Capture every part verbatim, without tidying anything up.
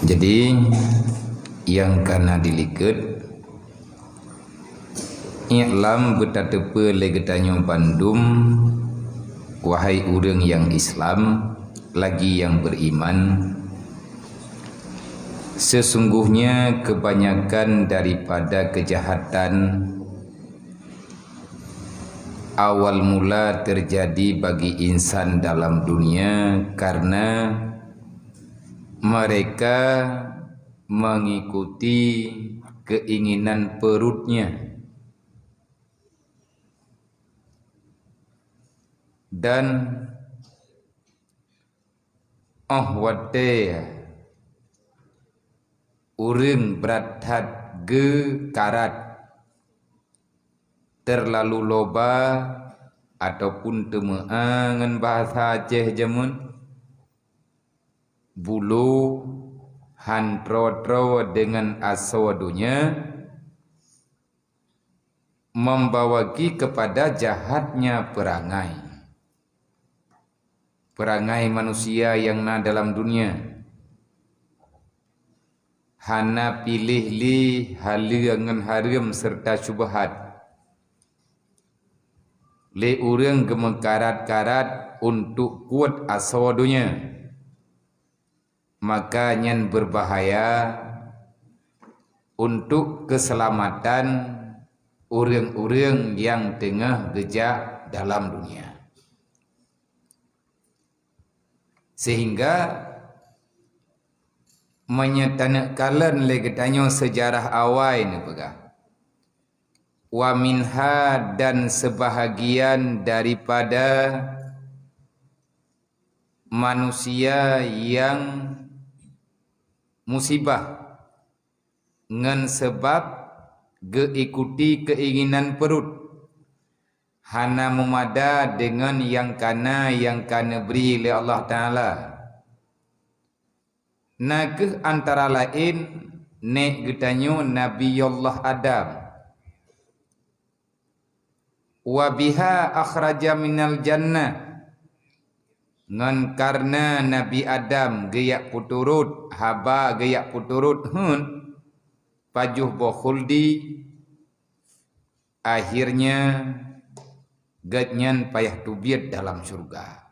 Jadi, nyang kana dilikot, iklam beutateupeue lé geutanyoe bandum, wahai ureuëng nyang Islam, lagi nyang beriman, sesungguhnya kebanyakan daripada kejahatan awal mula terjadi bagi insan dalam dunia karena mereka mengikuti keinginan perutnya. Dan óh watée ureuëng brat that geukarat, terlalu loba ataupun teumeu'a ngon bahasa Aceh jameun, bulo, han troe-troe deungon asoe donya, membawaki kepada jahatnya perangai. Perangai manusia nyang na dalam dunia. Hana piléh lé haleue ngon hareuem serta syubhat. Lé ureuëng geumeukarat-karat untuk kuet asoe donya, maka nyan beubahaya untuk keuseulamatan ureuëng-ureuëng nyang teungoh geujak dalam dunia. Sehingga meunyoe taneuk kalon lé geutanyoe seujarah awai neupeugah, wa minha, dan seubahagian daripada manusia nyang musibah ngon sabab geuikuti keuinginan peuruet, hana meumada deungon nyang kana nyang ka neubri lé Allah Taala. Na kheueh antara laén nèk geutanyoe Nabi Allah Adam. Wa biha akhraja minal jannah. Ngon kareuna Nabi Adam geujak peuturot, haba geujak peuturot heuet pajoh boh khuldi, akhirnya gobnyan payah teubiet dalam syeuruga.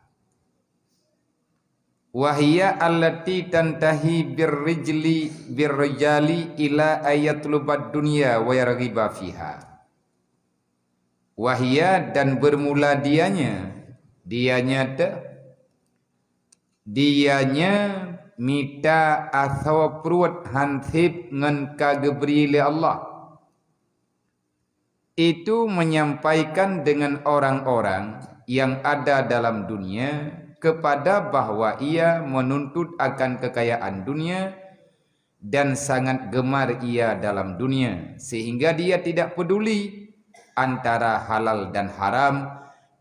Wa hiya allati tantahi birrijli, birrijali ila ayatlubad dunya wa yarghiba fiha. Wa hiya, dan bermula dianya, dianya te, dianya mita asoe pruet hanseb ngon ka geubri lé Allah. Itu menyampaikan dengan orang-orang yang ada dalam dunia kepada bahwa ia menuntut akan kekayaan dunia dan sangat gemar ia dalam dunia, sehingga dia tidak peduli antara halal dan haram,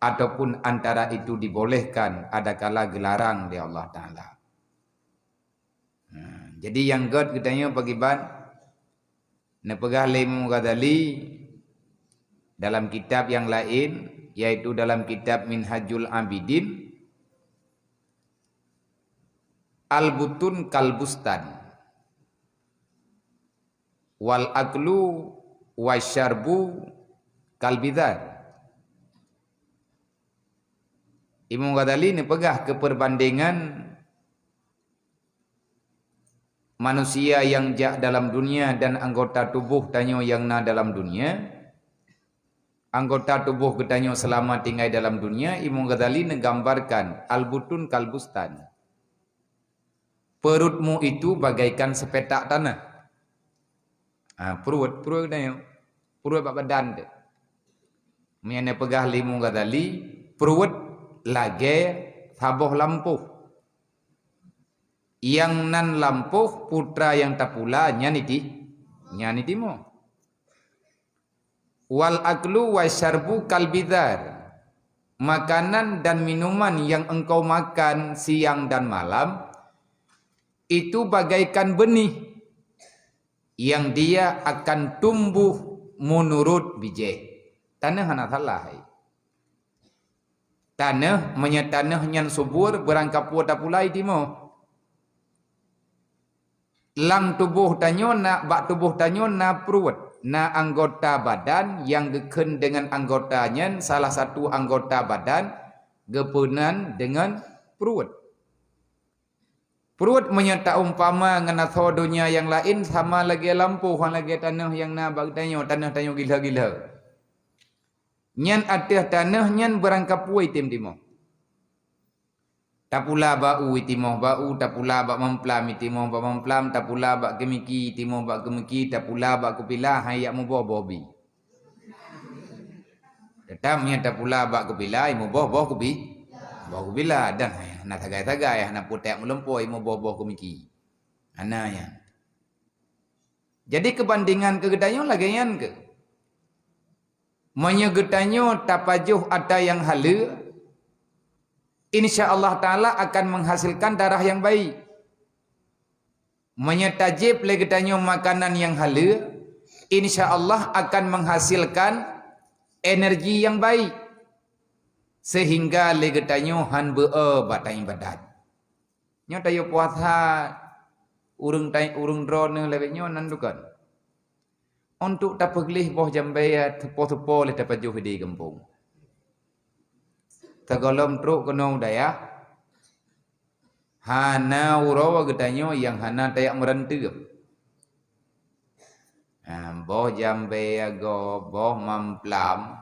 ataupun antara itu dibolehkan adakala geularang lé Allah Taala. Nah, jadi nyang gét geutanyoe pakriban neupeugah lé Imam Ghazali dalam kitab nyang laén, yaitu dalam kitab Minhajul Abidin, "Al-butun kal-bustan, wal aklu wasyarbu kal-bidhar." Imam Ghazali neupeugah keu perbandingan manusia nyang jak dalam dunia dan anggota tuboh tanyoe nyang na dalam dunia, anggota tuboh geutanyoe seulama tinggai dalam dunia, Imam Ghazali neugambarkan, "Al-butun kal-bustan." Perutmu itu bagaikan sepetak tanah. Ha, pruet, pruet geutanyoe. Pruet bak badan teuh. Meunyoe neupeugah lé Imam Ghazali, pruet lagée saboh lampôh. Nyang nan lampôh putra nyang tapula nyan iti, nyan itimoe. "Wal aklu wasyarbu kal-bidhar." Makanan dan minuman yang engkau makan siang dan malam itu bagaikan benih yang dia akan tumbuh menurut bijéh. Taneuh hana salah, hai. Taneuh, meunyoe taneuh nyan subur, beurangkapeue tapula itimoe. Lam tuboh tanyoe na, bak tuboh tanyoe na pruet, na anggota badan nyang geukheun deungon anggota nyan, salah satu anggota badan geupeunan deungon pruet. Pruet meunyoe taumpama ngon asoe donya nyang laén sama lagée lampôh, lagée tanoh nyang na bak tanyoe, tanoh tanyoe gila-gila. Nyan ateueh tanoh nyan beurangkapeue item timoh. Tapula bak u itimoh bak u, tapula bak mamplam itimoh bak mamplam, tapula bak keumiki itimoh bak keumiki, tapula bak keupila hai yak muboh boh bi. Teutap nyan tapula bak keupila, imuboh boh keubi, boh keupila, dan hai hana sagai-sagai, hana puték meulumpoe, imuboh boh keumiki. Hana nyan. Jadi keubandingan keu geutanyoe lagée nyan keuh. Meunyoe geutanyoe tapajoh ata nyang haleue, insya Allah Taala akan menghasilkan darah nyang baik. Meunyoe tajieb lé geutanyoe makanan nyang haleue, insya Allah akan menghasilkan energi nyang baik, sehingga lé geutanyoe han beu-e bak taibadat. Nyoe tayue puasa ureuëng tai-, ureuëng droeneuh lagée nyoe nan dukon. Untuk tapeugleh boh jambée teupo-teupo lé tapajoh di gampông. Tagohlom trok keunoe u dayah, hana uroe geutanyoe nyang hana tajak meuranteuem. Ha, boh jambée agoe, boh mamplam.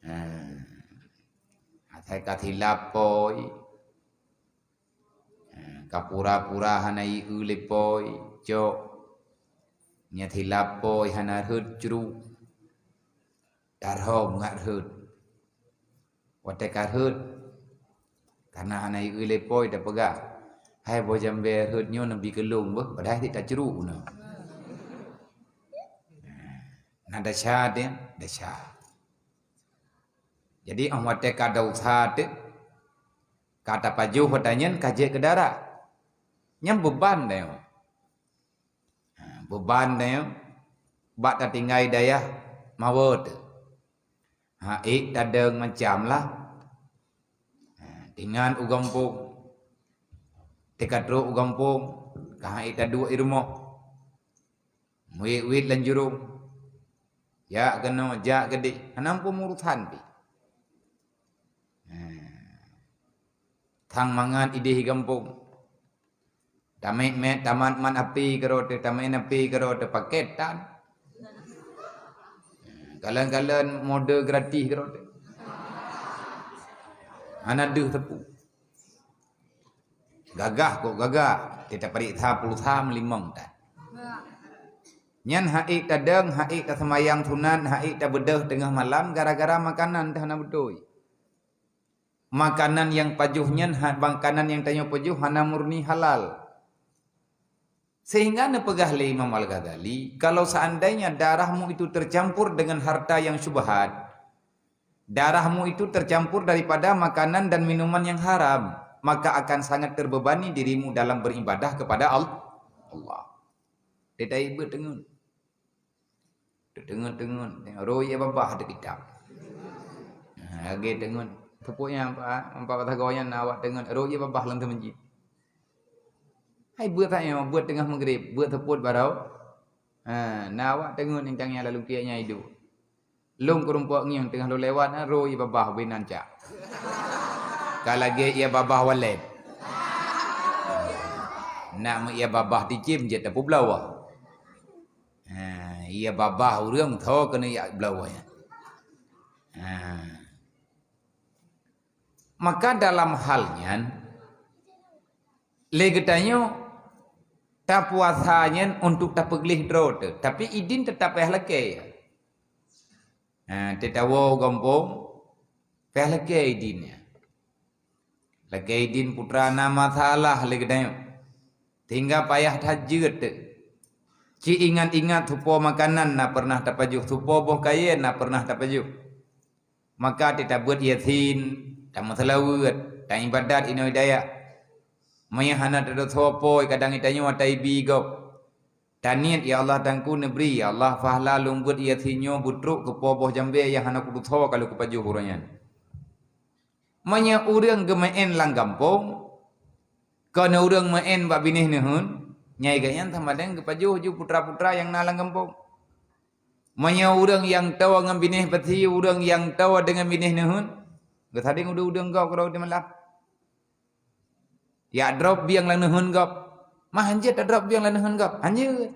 Ha, asai ka silap poi. Ha, ka pura-pura hana ié lé poi, cok. Nyan silap poi hana rhot cruek. Tarhom ngat rhot. Watée ka rhot, kana hana ié lé poi tapeugah, "Hai boh jambée rhot nyoe neubi keu lôn beuh, padahai sit tacruek na." Na desya deh, desya. Jadi, óh watée ka desya teuh, ka tapajoh ata nyan ka jeuet keu darah. Nyan beuban deh. Ha, beuban nyoe bak tatinggai dayah mawöt. Ha, ék tadong macam lah. Ha, tingan u gampông. Teuka trok u gampông, ka han ék taduek i rumoh. Muwit-wit lam jurông. Jak keunoe, jak keudeh. Hana muphom urosan pih. Ha. Thang mangat ideh i gampông. Tamét-mét, tamat-mat api keudroe teuh, tamét api keudroe teuh, paket tan. Kalon-kalon mode gratis keudroe teuh. Hana deuh teupeu. Gagah kok gagah, teuh tapareksa pulsa meulimong tan. Nyan han ék tadong, han ék taseumayang sunat, han ék tabeudôh teungoh malam gara-gara makanan teuh hana beutôi. Makanan nyang pajoh nyan ha-, makanan nyang tanyoe pajoh hana murni halal. Sehingga neupeugah lé Imam Al-Ghazali, "Kalau seandainya darahmu itu tercampur dengan harta yang syubhat, darahmu itu tercampur daripada makanan dan minuman yang haram, maka akan sangat terbebani dirimu dalam beribadah kepada Al-, Allah." Dia tak ikut dengan. Teungeut-teungeut, roh ie babah di kitab. Ha, lagée teungeut. Teupeu nyang empat, empat batagoe nyan na awak teungeut, roh ie babah lam teumeujid. Hai beuet that nyoe, beuet teungoh meugrib, beuet seupôt baroe. Ha, na awak teungeut nyang tangiang lalu kiek nyang iduek. Lôn keurumpok ngieng teungoh lôn lewat, ha, roh ie babah ubé nan cak. Ka lagée ie babah walet. Nak meu ie babah ticém jeuet tapubloe. Ha, ie babah ureuëng tho keuneuk jak bloe nyan. Ha. Maka dalam hal nyan, lé geutanyoe tapuasa nyan untuk tapeugleh droe teuh, tapi idin teutap payah lakée. Ha, teutawoe u gampông, payah lakée idin nyan. Lakée idin putra na masalah lé geutanyoe. Sehingga payah that jeuet teuh. Ci ingat-ingat supo makanan na pernah tapajoh, supo boh kayée na pernah tapajoh. Maka teutabeuet Yasin, tameuseulaweuet, taibadat inoe dayah. Meunyoe hana teudosoe poi kadang geutanyoe ata ibi gob. Taniet, "Ya Allah, Teungku neubri, ya Allah, pahala lôn beuet Yasin nyoe beutrok keu po boh jambée nyang hana kudosoe ka lôn kupajoh uroe nyan." Meunyoe ureuëng geumeu'en lam gampông, kon ureuëng meu'en bak binéh neuheun, Nyai geuh nyan sama deungon geupajoh ju putra-putra nyang na lam gampông. Meunyoe ureuëng nyang toe ngon binéh beusi, ureuëng nyang toe deungon binéh neuheun, geusading udeueng-udeueng gob keudroe di malam. Yak drob bieng lam neuheun gob. Mah hanjeuet tadrob bieng lam neuheun gob. Hanjeuet.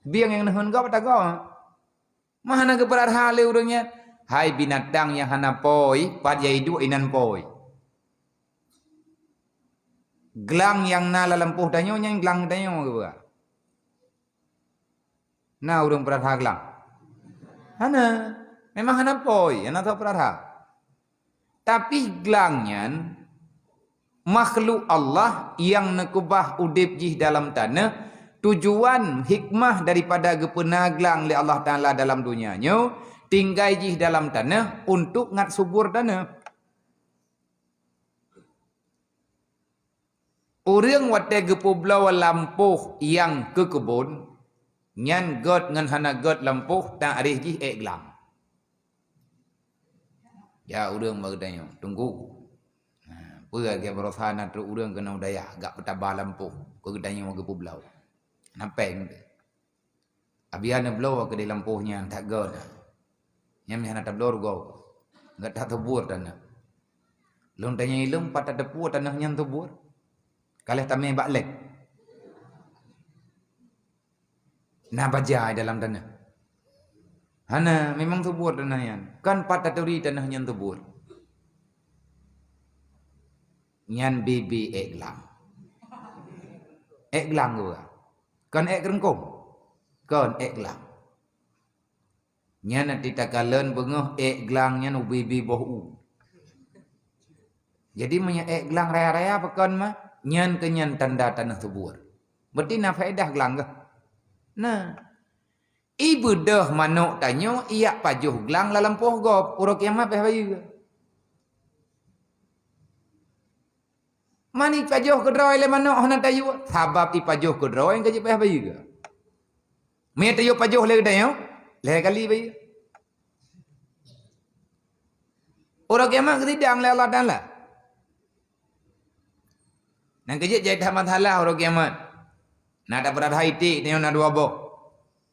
Bieng nyang neuheun gob tagoe. Mah hana geupeulara lé ureuëng nyan. Hai binatang nyang hana pôi, pat ya iduek inan pôi. Glang nyang na lam lampôh tanyoe nyan glang tanyoe geupeugah. Na ureuëng peurara glang? Hana. Memang hana pôi, hana soe peurara. Tapi glang nyan makhluk Allah nyang neukeubah udeb jih dalam taneuh, tujuan hikmah daripada geupeuna glang lé Allah Taala dalam donya nyoe, tinggai jih dalam taneuh untuk ngat subur taneuh. Ureuëng watée geupeubloe lampôh nyang keu keubon, nyan gét ngon hana gét lampôh takreh jih ék glang. Ya ureuëng bak geutanyoe, teungku. Ha, peue lagée baroesa na trok ureuëng keunoe dayah gak peutaba lampôh keu geutanyoe geupeubloe. Na péng teuh. Abi hana bloe keudeh lampôh nyan that gét. Nyan meuhana tabloe rugoe. Gét that subur taneuh. Lôn tanyong ilôn pat tateupeue taneuh nyan subur. Ka lheueh tamé bak lab. Na baja dalam taneuh. Hana, memang subur taneuh nyan. Kan pat taturi taneuh nyan subur. Nyan bibi ék glang. Ék glang geuh. Kon ék keureuengkong. Kon ék glang. Nyan na titakalon beungoh ék glang nyan ubé-bé boh u. Jadi meunyoe ék glang raya-raya pakon mah, nyan keu nyan tanda taneuh subur. Berarti na faedah glang geuh. Nah, ibeudôh manok tanyoe iyak pajoh glang lam lampôh gob, uroe kiamat payah bayeue. Man ipajoh keudroe lé manok hana tayue, sabab ipajoh keudroe nyang ka jeuet payah bayeue. Meunyoe tayue pajoh lé geutanyoe, lhée kali bayeue. Uroe kiamat geusidang lé Allah Taala. Nyang keujeuet jai that masalah uroe kiamat. Na tapeurara iték tanyoe na dua boh.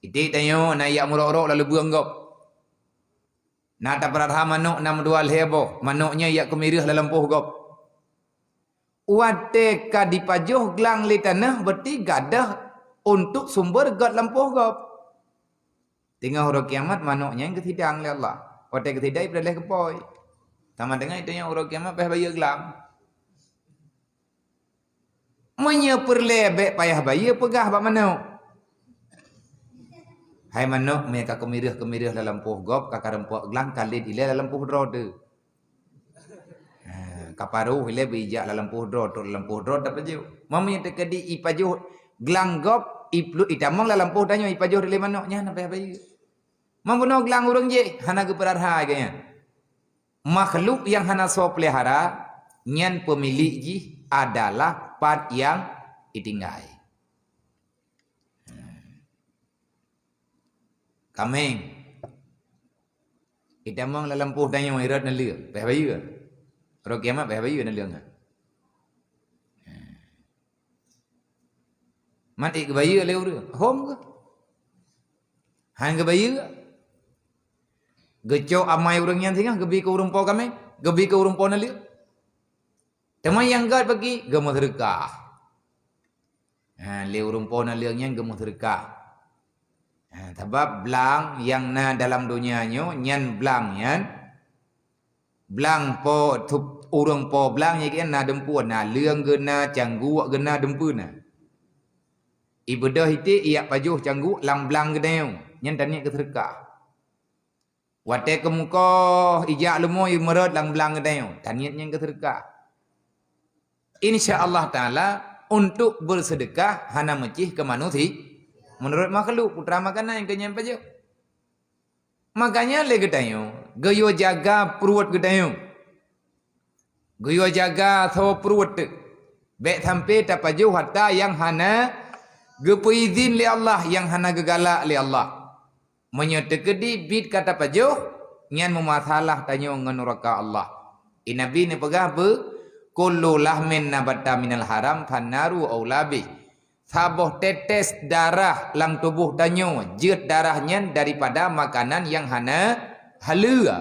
Iték tanyoe na iyak meurok-rok lam lubeueng gob. Na tapeurara manok na meudua lhée boh, manok nyan iyak keumireuh lam lampôh gob. Watée ka dipajoh glang lé taneuh, berarti gadôh untuk sumber gét lampôh gob. Teungoh uroe kiamat manok nyan geusidang lé Allah. Watée geusidang ipeudaleh keu pôi. Sama deungon tanyoe uroe kiamat payah bayeue glang. Meunyoe peureulée bék payah bayeue peugah bak manok. Hai manok, mé ka keumireuh-keumireuh lam lampôh gob, ka kareumpok glang, ka lét ilée lam lampôh droe teuh. Ha, ka paroh ilée beijak lam lampôh droe, trok lam lampôh droe tapajoh. Meunyoe teukeudi ipajoh glang gob, ipluet itamong lam lampôh tanyoe ipajoh dilée manok nyan payah bayeue. Meubunoe glang ureuëng jih hana geupeurara geuh nyan. Makhluk nyang hana soe peulihara, nyan peumilék jih adalah pat nyang itinggai. Kaméng. Itamong lam lampôh tanyoe irot neuleueng, payah bayeue. Uroe kiamat payah bayeue neuleueng. Man ék geubayeue lé ureuëng, hom geuh. Han geubayeue. Geucok amai ureuëng nyan singoh geubi keu ureuëng po kaméng, geubi keu ureuëng po neuleueng. Teuma nyang gét bagi geumeuseudeukah. Ha, lé ureuëng po neuleueng nyan geumeuseudeukah. Ha, sabab blang nyang na dalam donya nyoe nyan blang nyan Blang po, ureuëng po blang nyan na dumpeue, na leueng geuh na, cangguek geuh na, dumpeue na. Ibeudôh iték iyak pajoh cangguek lam blang geutanyoe, nyan taniet keu seudeukah. Watée keumeukoh ijak leumo imeurot lam blang geutanyoe, taniet nyan keu seudeukah. Insya Allah Taala, untuk beuseudeukah hana meucih keu manusia, meunurot makhluk, putra makanan nyang keu nyan pajoh. Makanya lé geutanyoe geuyue jaga pruet geutanyoe. Geuyue jaga soe pruet teuh. Bék sampai tapajoh harta nyang hana geupeuizin lé Allah, nyang hana geugalak lé Allah. Meunyoe teukeudi biet ka tapajoh, nyan meumasalah tanyoe ngon nuraka Allah. I Nabi neupeugah beu, "Kullu lahmin nabata minal haram fannaru aula bih." saboh tetes darah lam tuboh tanyoe jeuet darah nyan daripada makanan nyang hana haleue,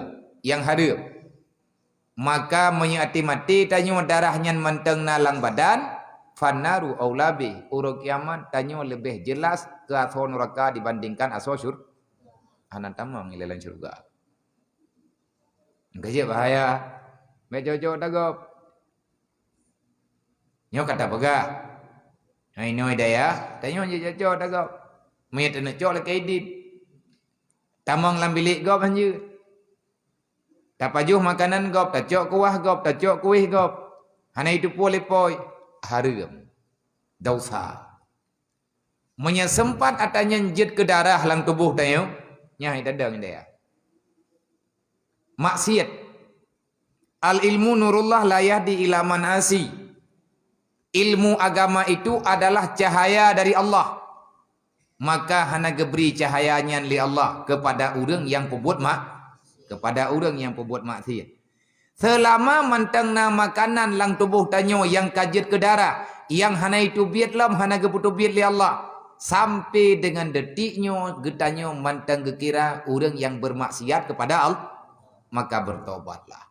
nyang hareuem. Maka meunyoe até maté tanyoe darah nyan mantong na lam badan, fannaru aula bih. Uroe kiamat tanyoe leubeh jeulaih keu asoe nuraka dibandingkan asoe syur-, hana tamong ilée lam syeuruga. Ka jeuet bahaya. Bék cok-cok ata gob. Nyoe ka tapeugah. Hai, inoe daya, tanyoe jeuet cok-cok ata gob. Meunyoe taneuk cok lakée idin. Tamong lam bilék gob hanjeuet. Tapajoh makanan gob, tacok kuah gob, tacok kuéh gob. Hana jiteupeue lé po, hareuem. Dosa. Meunyoe seumpat ata nyan jeuet keu darah lam tuboh tanyoe, nyan hai tadong daya. Maksiat. Al-ilmu nurullah la yahdi ila man asi. Ilmu agama itu adalah cahaya dari Allah. Maka hana geubri cahaya nyan lé Allah keupada ureuëng nyang peubuet mak-, keupada ureuëng nyang peubuet maksiat. Seulama mantong na makanan lam tuboh tanyoe nyang ka jeuet keu darah, nyang hana jiteubiet lom, hana geupeuteubiet lé Allah, sampai deungon detik nyoe geutanyoe mantong geukira ureuëng nyang beurmaksiat keupada Allah, maka beutobatlah.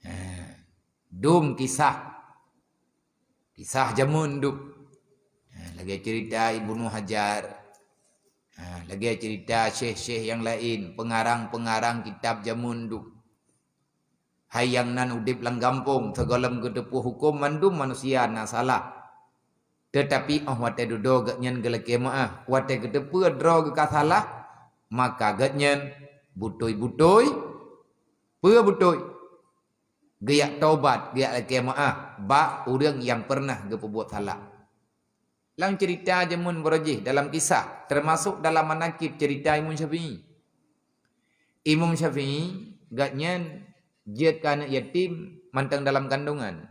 Ha. Dum kisah. Kisah jameun dum. Ha, lagée cerita Ibnu Hajar. Ha, lagée cerita syekh-syekh nyang laén, pengarang-pengarang kitab jameun dum. Hai nyang nan udeb lam gampông, sigohlom geuteupeue huköm mandum manusia na salah. Teutapi óh watée dudoe gobnyan geulakée meuáh, watée geuteupeue droe geuh ka salah, maka gobnyan beutôi-beutôi, peue beutôi? Geujak tobat, geujak lakée meuáh bak ureuëng nyang peureunah geupeubuet salah. Lam cerita jameun baroe jih dalam kisah, teumasok dalam manakib cerita Imam Syafi'i. Imam Syafi'i, gobnyan jeuet keu aneuëk yatim mantong dalam kandungan.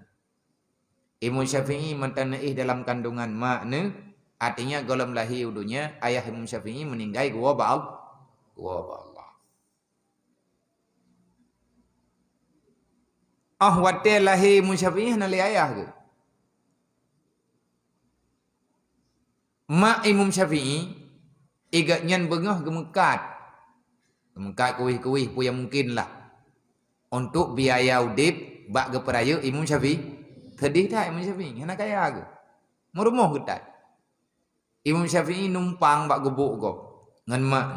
Imam Syafi'i mantong neuéh dalam kandungan mak neuh, artinya gohlom lahé u donya, ayah Imam Syafi'i meuninggai geuwoe bak Al-, geuwoe bak Allah. Óh watée lahé Imam Syafi'i hana lé ayah geuh. Mak Imam Syafi'i, i gobnyan beungoh geumeukat. Geumeukat kuéh-kuéh peue nyang mungkin lah. Untuk biaya udeb bak geupeurayeuk Imam Syafi'i. Seudeh that Imam Syafi'i, hana kaya geuh. Meurumoh geutat. Imam Syafi'i numpang bak gubuk gob ngon mak.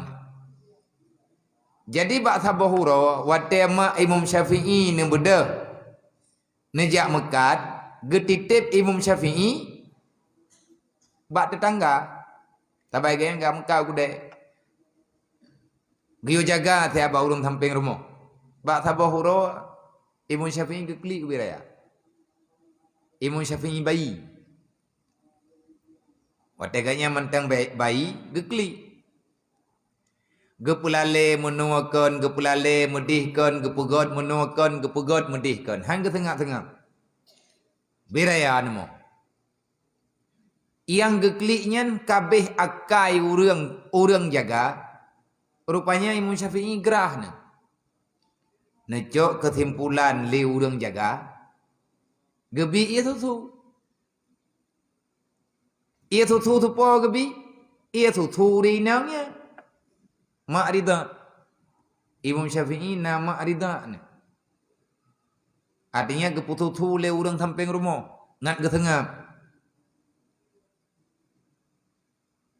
Jadi bak saboh uroe watée mak Imam Syafi'i neubeudôh, neujak meukat, geutitép Imam Syafi'i bak teutangga. Sabai gobnyan ka meukat u keudée. Geuyue jaga siat bak ureuëng sampéng rumoh. Bak saboh uroe Imam Syafi'i geuklik ubé raya. Imam Syafi'i bayi. Watée gobnyan mantong ba-, bayi, geuklik. Geupeulalée meunoe kon, geupeulalée meudeh kon, geupeugét meunoe kon, geupeugét meudeh kon. Han geuseungab-seungab. Ubé raya neumoh. Nyang geuklik nyan ka abéh akai ureuëng, ureuëng jaga, rupanya Imam Syafi'i grah neuh. Neucok keusimpulan lé ureuëng jaga, geubi ié susu. Ié susu soe po geubi? Ié susu ureuëng inong nyan. Mak Ridha. Imam Syafi'i na mak Ridha neuh. Artinya geupeususu lé ureuëng sampéng rumoh, ngat geuseungab.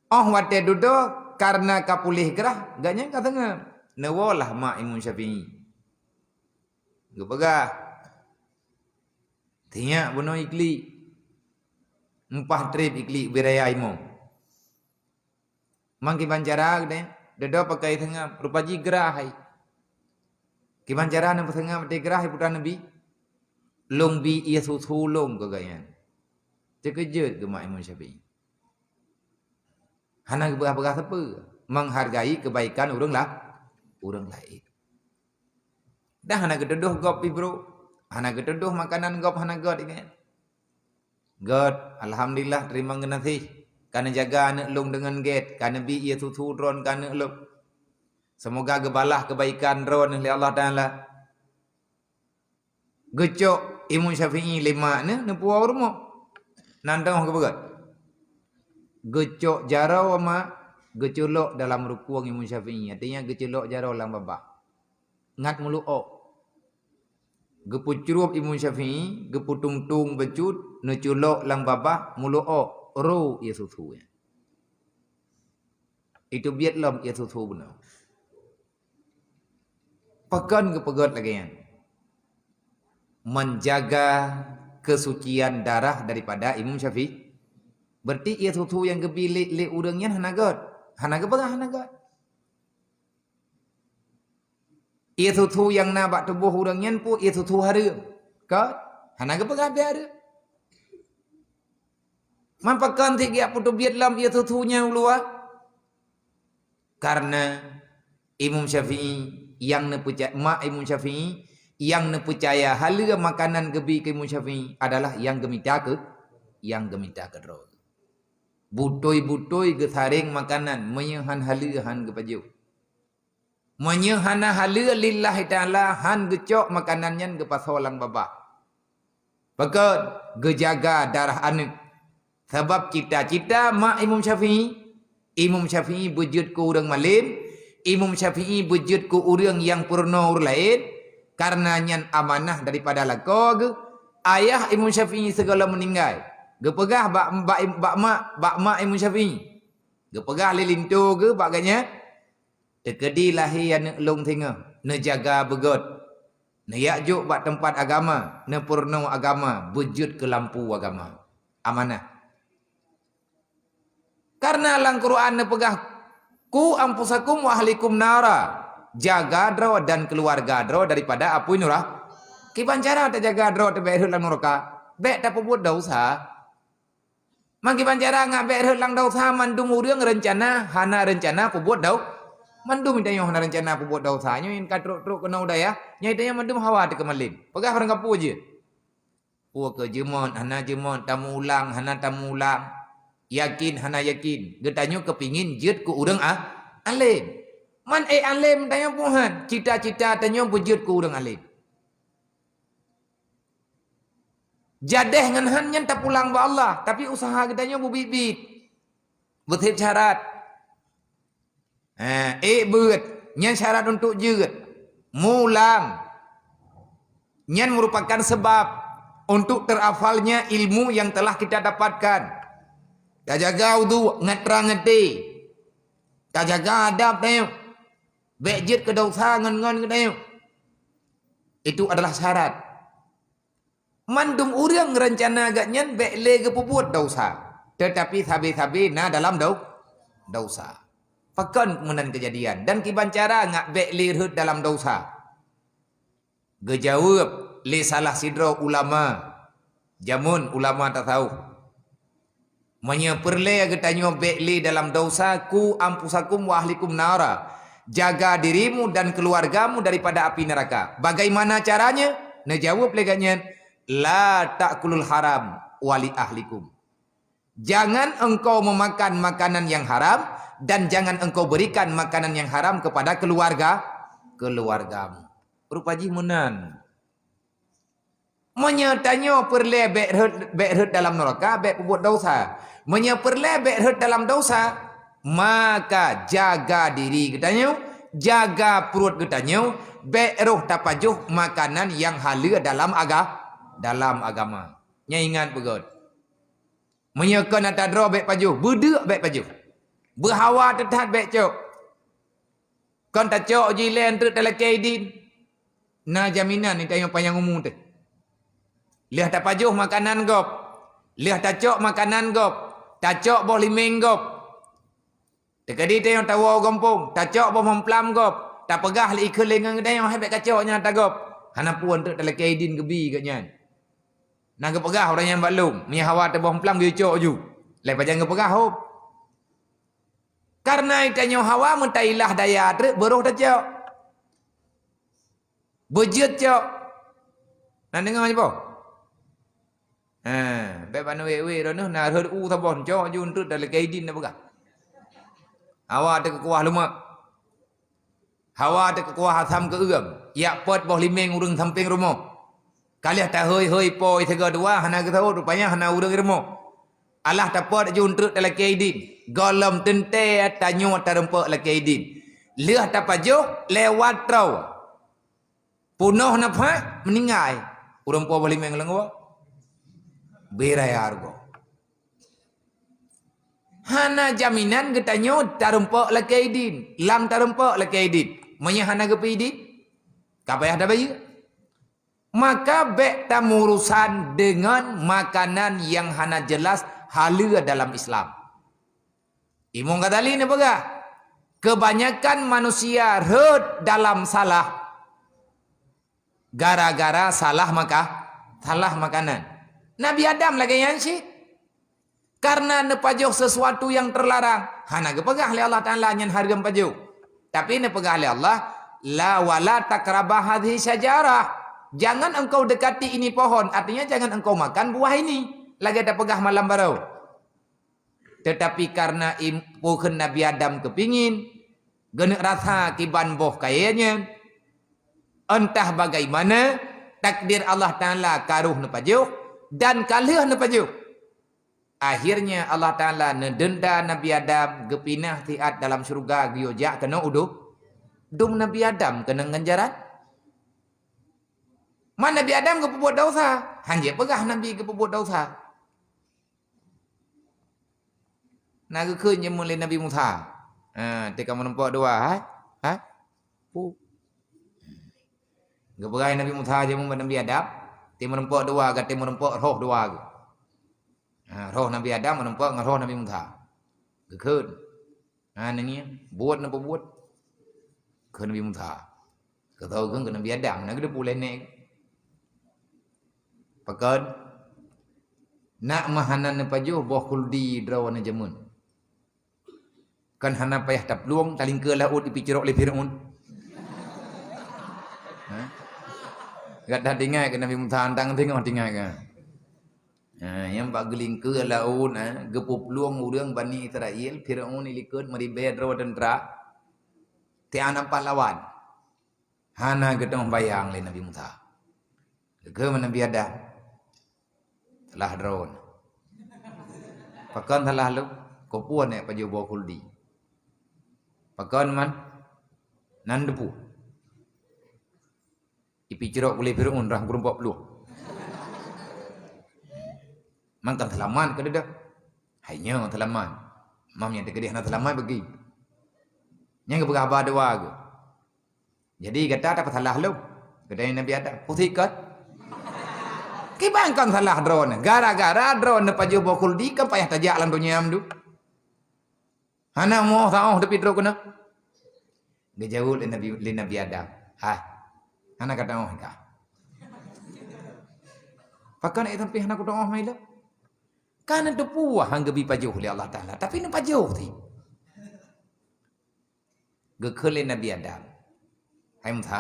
Óh watée dudoe, kareuna ka puléh grah, gobnyan ka seungab. Neuwoe lah mak Imam Syafi'i. Geupeugah, "Sinyak bunoe iklik. Mupah treb iklik ubé raya imum." Mang kiban cara geude, dudoe pakai seungab, rupa jih grah hai. Kiban cara neupeuseungab watée grah hai putra Nabi? "Lôn bi ié susu lôn keu gobnyan." Teukeujot geuh mak Imam Syafi'i. Hana geupeugah-peugah sapeue, menghargai kebaikan ureuëng la-, ureuëng laén. Dan hana geutudoh gob pih brok, hana geutudoh makanan gob hana gét, ingat. Gét, alhamdulillah, teurimong geunaséh. Ka neujaga aneuëk lôn deungon gét, ka neubi ié susu droen keu aneuëk lôn. Seumoga geubalah keubaikan droen lé Allah Taala. Geucok Imam Syafi'i lé mak neuh neupuwoe u rumoh. Nan teungoh geupeugét. Geucok jaroe ma, geuculok dalam rukueng Imam Syafi'i. Artinya geuculok jaroe lam babah. Ngat muluok. Geupeucrueb Imam Syafi'i, geupeutungtung bacut, neuculok lam babah, muluok, ro ie susu nyan. Iteubiet lom ie susu bunoe. Pakon geupeugét lagée nyan? Menjaga kesucian darah daripada Imam Syafi'i. Berarti ie susu nyang geubi lé, lé ureuëng nyan hana gét. Hana geupeugah hana gét. Ie susu nyang na bak tuboh ureuëng nyan peue ie susu hareuem. Kan? Hana geupeugah bèk hareuem. Man pakon sit geujak peuteubiet lom ie susu nyang u luwa? Karena Imam Syafi'i nyang neupeucaya, mak Imam Syafi'i nyang neupeucaya haleue makanan geubi keu Imam Syafi'i adalah nyang geumita keu, nyang geumita keudroe. Butôi-butôi geusareng makanan, meunyoe han haleue han geupajoh. Meunyoe hana haleue lillahi ta'ala, han geucok makanan nyan geupasoe lam babah. Pakon? Geujaga darah aneuëk. Sabab cita-cita mak Imam Syafi'i, Imam Syafi'i beujeuet keu ureuëng malém, Imam Syafi'i beujeuet keu ureuëng nyang peurunoe ureuëng laén, kareuna nyan amanah daripada lakoe geuh. Ayah Imam Syafi'i sigohlom meuninggai, geupeugah bak, bak, bak mak, bak mak Imam Syafi'i. Geupeugah lé linto geuh bak gobnyan, "Teukeudi lahé aneuëk lôn singoh, neujaga beugét, neujak jok bak teumpat agama, neupeurunoe agama, beujeuet keu lampu agama." Amanah. Karena lam Quran neupeugah, "Qu anfusakum wa ahlikum nara." Jaga droe dan keuluwarga droe daripada apui nura-, kiban cara tajaga droe teubèk rhot lam nuraka? Bèk tapeubuet desya. Man kiban cara ngat bèk rhot lam desya? Mandum ureuëng reuncana hana reuncana peubuet dau-, mandum tanyoe hana reuncana peubuet desya. Nyoe ka trok-trok keunoe u dayah, nyoe tanyoe mandum hawa teuh keu malém. Peugah barang kapeue jeuet. Peue keu jeumot hana jeumot, tamulang hana tamulang, yakin hana yakin, geutanyoe keupingin jeuet keu ureuëng a-, além. Man ék além tanyoe peue han, cita-cita tanyoe beujeuet keu ureuëng além. Jadeh ngon han nyan tapulang bak Allah, tapi useuha geutanyoe beubiet-biet. Beutép syarat. Eh, ék beuet, nyan syarat untuk jeuet. Mulang. Nyan merupakan sebab untuk terhafalnya ilmu yang telah kita dapatkan. Tajaga udhu, ngat trang ngat até. Tajaga adab tanyoe. Bèk jeuet keu desya ngon-ngon geutanyoe. Itu adalah syarat. Mandum ureuëng reuncana gobnyan bèk lé geupeubuet desya, teutapi sabe-sabe na dalam dau-, desya. Pakon meunan keujadian dan kiban cara ngat bèk lé rhot dalam desya? Geujaweueb lé salah sidroe ulama, jameun ulama tasawuf. Meunyoe peureulée geutanyoe bèk lé dalam desya, "Qu anfusakum wa ahlikum nara." Jaga dirimu dan keluargamu daripada api neraka. Bagaimana caranya? Neujaweueb lé gobnyan, "La ta'kulul haram wa li ahlikum." Jangan engkau memakan makanan yang haram dan jangan engkau berikan makanan yang haram kepada keluarga, keluargamu. Rupa jih meunan. Meunyoe tanyoe peureulée bèk rhot, bèk rhot dalam neuraka, bèk peubuet desya. Meunyoe peureulée bèk rhot dalam desya, maka jaga diri geutanyoe, jaga pruet geutanyoe, bèk roh tapajoh makanan nyang haleue dalam aga-, dalam agama. Nyan ingat beugét. Meunyoe kon ata droe bèk pajoh, beudeuk bèk pajoh. Beuhawa teuthat bèk cok. Kon tacok jih lé treuk talakée idin. Na jaminan geutanyoe panyang umu teuh. Lheueh tapajoh makanan gob, lheueh tacok makanan gob, tacok boh limeng gob. Teukeudi tanyoe tawoe u gampông, tacok boh mamplam gob, tapeugah lé ikheun lé ngon geutanyoe, "Hai bèk kacok nyan ata gob." Hana peue treuk talakée idin geubi gobnyan. Na geupeugah ureuëng nyan bak lôn, meunyoe hawa teuboh mamplam geuyue cok ju. Lé pajan geupeugah hom. Kareuna geutanyoe hawa meutailah daya treuk beuroh tacok. Beujeuet cok. Na deungoe nyoe boh? Ha, bèk bak neuwék-wék droeneuh na rhot u saboh cok ju treuk talakée idin na peugah. Hawa teuh keu kuah lumak. Hawa teuh keu kuah asam keueum. Jak pôt boh limeng ureuëng sampéng rumoh. Ka lheueh tahôi-hôi po sigoe dua hana geusahôt, rupanya hana ureuëng rumoh. Alah tapot ju treuk talakée idin. Gohlom teuntée tanyoe tareumpok lakée idin. Lheueh tapajoh lewat troe. Punoh nafah, meuninggai. Ureuëng po boh limeng lam gob. Beuraya rugoe. Hana jaminan geutanyoe tareumpok lakée idin, lam tareumpok lakée idin. Meunyoe hana geupeu idin, ka payah tabayeue. Maka bék tamurusan deungon makanan nyang hana jeulaih haleue dalam Islam. Imam Ghazali neupeugah, keubanyakan manusia rhot dalam salah gara-gara salah maka, salah makanan. Nabi Adam lagée nyan cit. Karena neupajoh sesuatu nyang teularang, hana geupeugah lé Allah Taala nyan hareuem pajoh. Tapi neupeugah lé Allah, "La, wala taqraba hadhihi syajarah." Jangan engkau dekati ini pohon, artinya jangan engkau makan buah ini. Lagée tapeugah malam baroe. Tetapi karena im-, peue kheun Nabi Adam keupingin, geuneuk rasa kiban boh kayée nyan, entah bagaimana, takdir Allah Taala ka rhoh neupajoh dan ka lheueh neupajoh. Akhirnya Allah Taala neudenda Nabi Adam geupinah siat dalam syeuruga geuyue jak keunoe u dum-, dum Nabi Adam keunong ganjaran. Man Nabi Adam geupeubuet desya, hanjeuet peugah Nabi geupeubuet desya. Na geukheun jameun lé Nabi Musa. Ha, teuka meurumpok dua, ha? Ha? Pu. Geupeugah Nabi Musa jameun bak Nabi Adam, teuka meurumpok dua, gata meurumpok roh dua geuh. Ha, roh Nabi Adam meurumpok ngon roh Nabi Musa. Geukheun. Ha, nyan, buet neupeubuet. Keu Nabi Musa. Keu tau keu Nabi Adam, na geudeupu lé nek. Pakon? Nak meuhana neupajoh boh khuldi droe na jameun. Kan hana payah taplueng, talingkeue laôt ipicrok lé Firaun. Ha? Gata tinggai keu Nabi Musa, antang teungoh tinggai kan? Ha, nyang bak geulingkeue laôt, ha, geupeuplueng ureuëng Bani Israel, Firaun ilikot meuribée droe teuntra, tian ampat lawan. Hana geuteumeubayang lé Nabi Musa. Geukheun Nabi Adam, salah droe. Pakon salah lôn? Keupeue nek pajoh boh khuldi? Pakon man? Nan deupue. Ipicrok ulée Firaun rah meurumpok plueng. Mangkang seulamat keu deudah. Hai nyoe seulamat. Mam nyang teukeudeh hana seulamat bagi. Nyang geupeugah haba dua geuh. Jadi gata tapeusalah lom. Geutanyoe Nabi Adam, pusikat. Kiban kon salah droeneuh. Gara-gara droeneuh pajoh boh khuldi kan payah tajak lam donya meudeh. Hana moh saoh teupit droe keunoe. Geujaweueb lé Nabi, lé Nabi Adam, "Hai, hana ka taoh kah?" "Pakon ék sampoe hana kutaoh meuilôn?" Ka neuteupeue han geubi pajoh lé Allah Taala, tapi neupajoh ti. Geukheun lé Nabi Adam, "Hai Musa,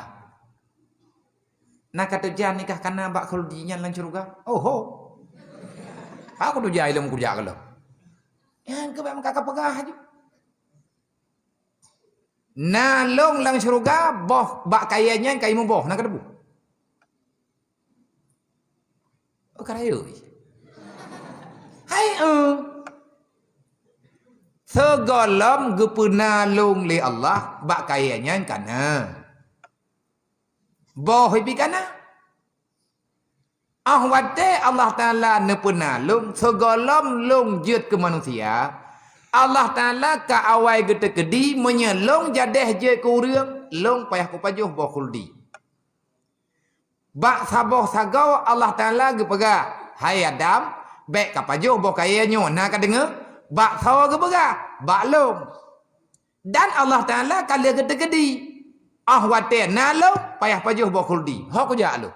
na ka teujan nikah kana bak khuldi nyan lam syeuruga?" "Oho. Aku teujan ilôn kujak keu lôn." Nyang keubiet meuka ka peugah aju. Na lôn lam syeuruga, boh bak kayée nyan ka imeum boh, na ka debu. Oh, ka rayeuk. Hai, eh. Sigohlom geupeuna lôn lé Allah, bak kayée nyan kana. Boh ipi kana. Ah watée Allah Taala neupeuna lôn, sigohlom lôn jeuet keu manusia, Allah Taala ka awai geuteukeudi meunyoe lôn jadeh jeuet keu ureuëng, lôn payah kupajoh boh khuldi. Bak saboh sagoe Allah Taala geupeugah, "Hai Adam, bék kapajoh boh kayée nyoe." Na kadeungoe? Bak soe geupeugah? Bak lôn. Dan Allah Taala ka lheueh geuteukeudi, ah watée na lôn payah pajoh boh khuldi. Ho kujak lôn.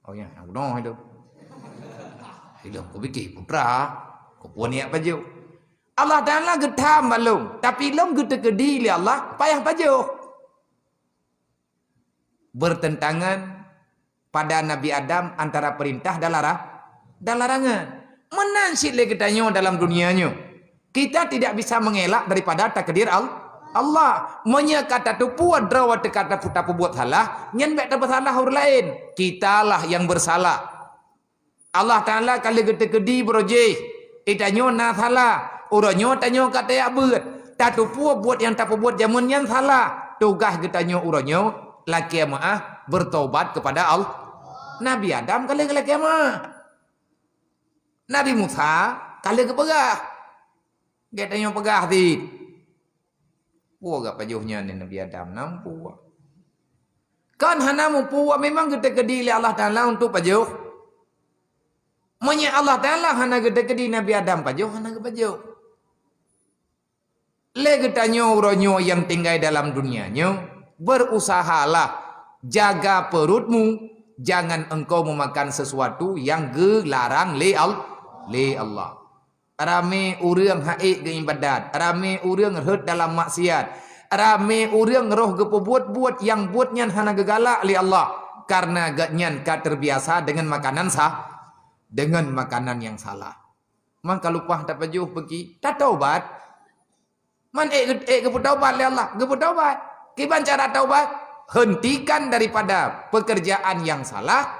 Oh ya, aku doh itu. Ilôn kupike putra, kupeue niat pajoh. Allah Taala geutham bak lôn, tapi lôn geuteukeudi lé Allah payah pajoh. Bertentangan pada Nabi Adam antara perintah dan lara-, dan larangan. Meunan cit lé geutanyoe dalam dunia nyoe. Kita tidak bisa mengelak daripada takdir Al-, Allah. Meunyoe ka tateupeue droe teuka tapeubuet salah, nyan bék tapeusalah ureuëng laén. Kitalah yang bersalah. Allah Taala ka lheueh geuteukeudi beurojéh, eh, tanyoe na salah, uroe nyoe tanyoe ka tajak beuet. Tatupue buet nyang tapeubuet jameun nyan salah. Tugaih geutanyoe uroe nyoe lakée meuáh, beurtaubat keupada Allah. Nabi Adam ka lheueh geulakée meuáh. Nabi Musa ka lheueh geupeugah. Geutanyoe peugah cit. Peue geupajoh nyan lé Nabi Adam? Na mupeue. Kan hana mupeue, memang geuteukeudi lé Allah Taala untuk pajoh. Meunyoe Allah Taala hana geuteukeudi Nabi Adam pajoh, hana geupajoh. Lé geutanyoe uroe nyoe nyang tinggai dalam dunia nyoe, berusahalah jaga perutmu, jangan engkau memakan sesuatu yang geularang lé Al-, lé Allah. Ramé ureuëng han ék geuibadat, ramé ureuëng rhot dalam maksiat, ramé ureuëng roh geupeubuet buet nyang buet nyan hana geugalak lé Allah, kareuna geuhnyan ka terbiasa deungon makanan sa-, deungon makanan nyang salah. Man ka lumpah tapajoh peuki, tataubat. Man ék, ék geupeutaubat lé Allah, geupeutaubat. Kiban cara taubat? Hentikan daripada pekerjaan yang salah,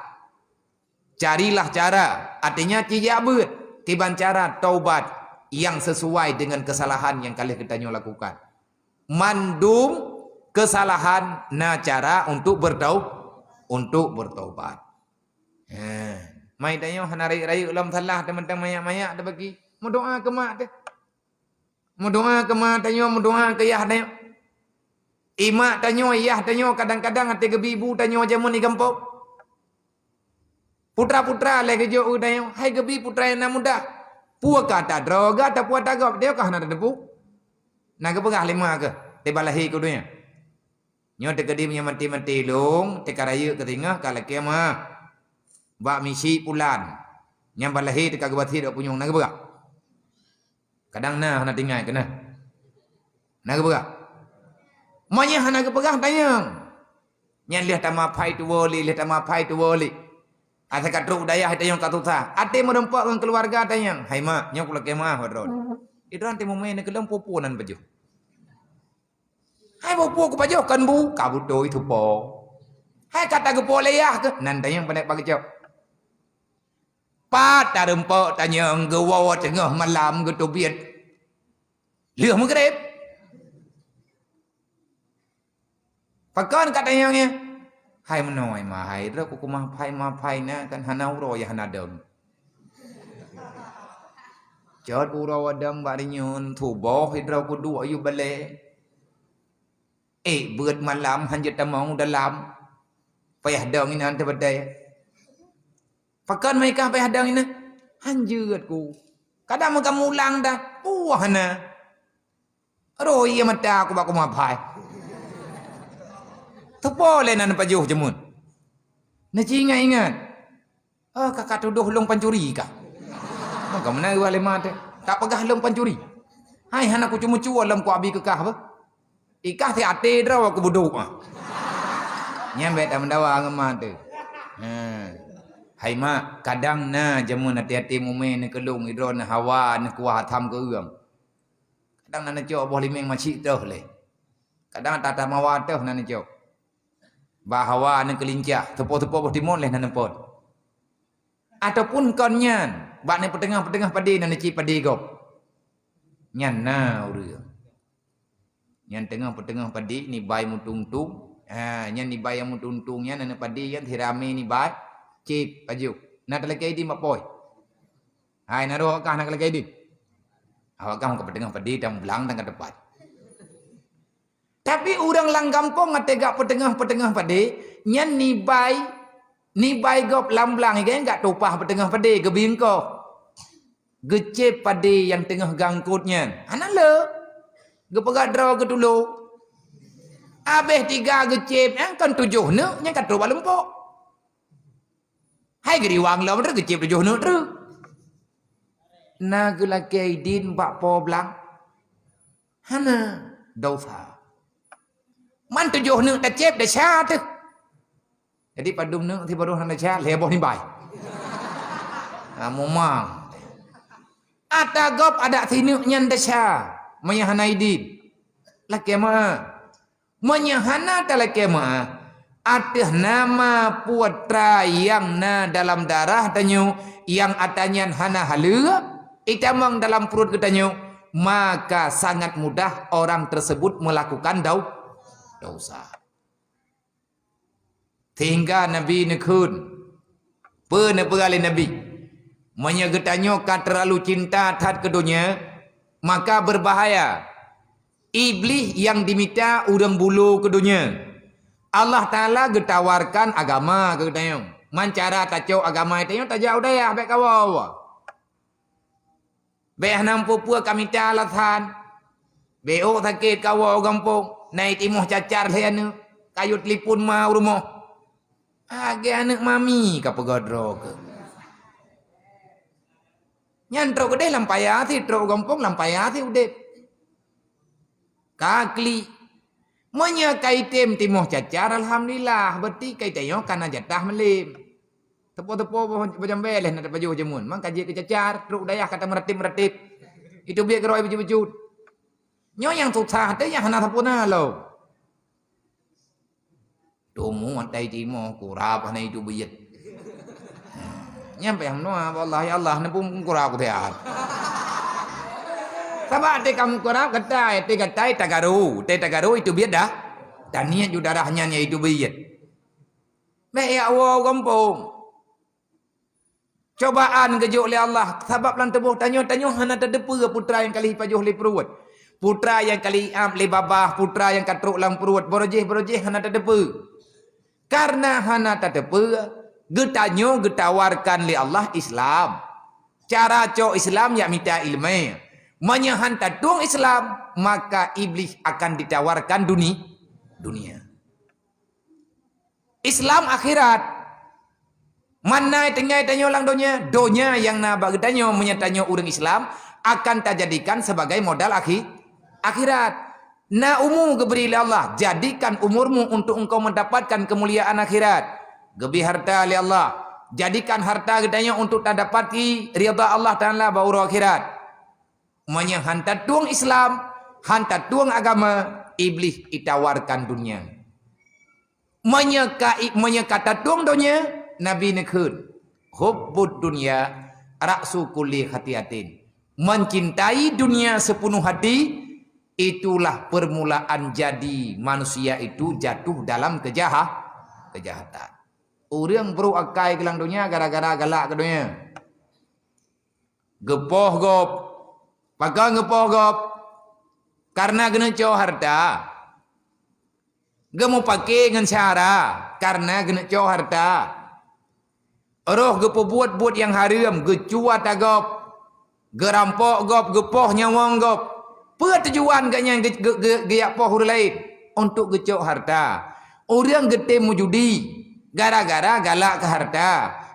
carilah cara, artinya cijak beuet kiban cara taubat yang sesuai dengan kesalahan yang ka lheueh geutanyoe lakukan. Mandum kesalahan na cara untuk bertau-, untuk bertaubat. Ha, mai tanyoe hana rayeuk-rayeuk lom salah, teumantong manyak-manyak teubagi. Meudoa keu mak teuh. Meudoa keu ma tanyoe, meudoa keu yah tanyoe. I mak tanyoe, i yah tanyoe kadang-kadang até geubi bu tanyoe jameun di gampông. Putra-putra lé geujok u tanyoe, hai geubi putra nyang na muda. Peue ka tadroe gata, peue tagop, dia ka hana tateupeue. Na geupeugah lé ma keuh, teuba lahé keu donya. Nyoe teukeudi meunyoe maté-maté lôn, teuka rayeuk keu singoh ka lakée ma. Bak misi pulan. Nyang ba lahé teuka geubasit bak punyueng, na geupeugah. Kadang na hana tinggai keunoe. Na geupeugah. Meunyoe hana geupeugah, tanyong. Nyan lheueh tamaphai tuwoe lé, lheueh tamaphai tuwoe lé. Asai ka trok u dayah tanyong ka susah. Até meurumpok ngon keuluwarga tanyong. Hai mak, nyoe kulakée meuáh bak droe. Idroe até mumé neukeulong peue-peue nan pajoh. Hai peue-peue kupajoh kon bu, ka beutôi tupo. Hai ka tageupo lé yah keuh, nan tanyong panék pageucok. Pat tarumpok tanyong geuwoe teungoh malam geuteubiet. Lheueh meugreb. Pakon ka tanyong nyan? Hai meunoe ma hai, droe ku keumah phai-ma phai na kan hana uroe yah hana dong. Cot uroe wadong bak rinyun, tuboh droe ku duek yub balée. Eh, beuet malam hanjeuet tamong dalam. Payah dong inan teubeudée. Pakon meuikah payah dong inan? Hanjeuet ku. Kadang meukamulang dah. Puah na. Roh ie mata aku bak kumaphai. Teupole nan pajoh jeumut. Neuci ingat-ingat. Oh, ka, ka tudoh lôn pancuri kah? Maka meunan geuba lé ma teuh. Tak peugah lôn pancuri. Hai, hana kucue-mucue lom kuabi keukah beuh. Ikah si até droe kubudok ah. Nyan bék tameudawa ngon ma teuh. Ha. Hai mak, kadang na jameun até-até mumé neukeulong idroe neuhawa neukuah asam keueueng. Kadang na neucok boh limeng macik teuh lé. Kadang tata mawa teuh na neucok. Bak hawa neukeulingkah, teupot-teupot boh timon lé na neupot. Ataupun kon nyan, bak neupeutengah-peutengah padé na neuci padé gob. Nyan na ureuëng. Nyan teungoh peuteungoh padé nibai meutung-tung. Ha, nyan nibai nyang meutung-tung nyan aneuk padé nyan siramé nibai cép pajoh. Na talakée idin bak pôi. Hai, na roh awak kah na talakée idin. Awak kah ka peuteungoh padé dan blang dan ka teupat. Tapi ureuëng lam gampông até gak peuteungoh-peuteungoh padé, nyan nibai, nibai gob lam blang igén gak tupah peuteungoh padé geubingkoh. Geucép padé nyang teungoh gangkot nyan. Hana le. Geupeugah droe geutulo. Abéh tiga geucép nyan kon tujoh neuk nyan ka trok bak lumpok. Hai geuriwang lom treuk geucép tujoh neuk treuk. Na geulakée idin bak po blang? Hana, dosa. Man tujoh neuk tacép desya teuh. Jadi padum neuk sibaroh hana desya, lhée boh nibai. Ha, mumang. Ata gob adak sineuk nyan desya, meunyo hana idin. Lakée meuáh. Meunyo hana talakée meuáh, Ateueh nama putra nyang na dalam darah tanyoe, nyang atra nyan hana haleue, itamong dalam pruet geutanyoe, maka sangat mudah orang tersebut melakukan dau-, dosa. Sehingga Nabi neukheun, peue neupeugah lé Nabi, meunyoe geutanyoe ka teurlalu cinta that keu donya, maka beubahaya. Iblih nyang dimita ureuëng bulo keu donya. Allah Taala geutawarkan agama keu geutanyoe. Man cara tacok agama geutanyoe, tajak u dayah, bék kawoe-woe. Bék hana peue-peue ka mita alasan. Bék sakét kawoe u gampông, na itimoh cacar lé aneuëk, kayue telepon ma u rumoh. Lagée aneuëk mami ka peugah droe keuh. Nyan trok keudeh lam paya sit, trok u gampông lam paya sit udeb. Ka klik. Meunyoe ka item timoh cacar, alhamdulillah, berarti ka itanyoe ka na jatah malem. Teupeu-teupeu boh, boh jambée leh na tapajoh jameun. Man ka jeuet keu cacar, trok u dayah ka tameuratéb-meuratéb. Iteubiet keudroe bacut-bacut. Nyoe nyang susah teuh nyang hana sapeue na lom. Tumu atai timoh kurab hana iteubiet. Nyan payah meunoe, Allah, ya Allah, neupeu kurab kutian. Sabab até kamu kurab, gatai, até gatai tagaru, até tagaru iteubiet dah. Dan niat ju darah nyan nyang iteubiet. Bék jak woe u gampông. Cobaan geujok lé Allah, sabab lam tuboh tanyoe, tanyoe hana tateupeue putra nyang ka lheueh ipajoh lé pruet. Putra nyang ka lheueh iap lé babah, putra nyang ka trok lam pruet, barojéh-barojéh hana tateupeue. Kareuna hana tateupeue, geutanyoe geutawarkan lé Allah Islam. Cara cok Islam jak mita iéleumé. Meunyoe han tatueng Islam, maka Iblih akan ditawarkan duni-, dunia. Islam akhirat. Man na tinggai tanyoe lam donya, donya nyang na bak geutanyoe meunyoe tanyoe ureuëng Islam akan tajadikan sebagai modal akhi-, akhirat. Na umu geubri lé Allah, jadikan umurmu untuk engkau mendapatkan kemuliaan akhirat. Geubri harta lé Allah, jadikan harta geutanyoe untuk tadapati ridha Allah Taala bak uroe akhirat. Meunyoe han tatueng Islam, han tatueng agama, Iblih itawarkan dunia. Meunyoe ka i-, meunyoe ka tatueng donya, Nabi neukheun, "Hubbud dunya ra'su kulli khati'atin." Mencintai dunia sepenuh hati, itulah permulaan jadi manusia itu jatuh dalam kejaha-, kejahatan. Ureuëng brok akai keu lam donya gara-gara galak keu donya. Geupoh gob. Pakon geupoh gob? Kareuna geuneuk cok harta. Geumupake ngon syedara, kareuna geuneuk cok harta. Roh geupeubuet buet nyang hareuem, geucuat gob, geurampok gob, geupoh nyawöng gob. Peue tujuan gobnyan geu-, geu-, geu-, geujak poh ureuëng laén? Untuk geucok harta. Ureuëng geutem meujudi gara-gara galak keu harta,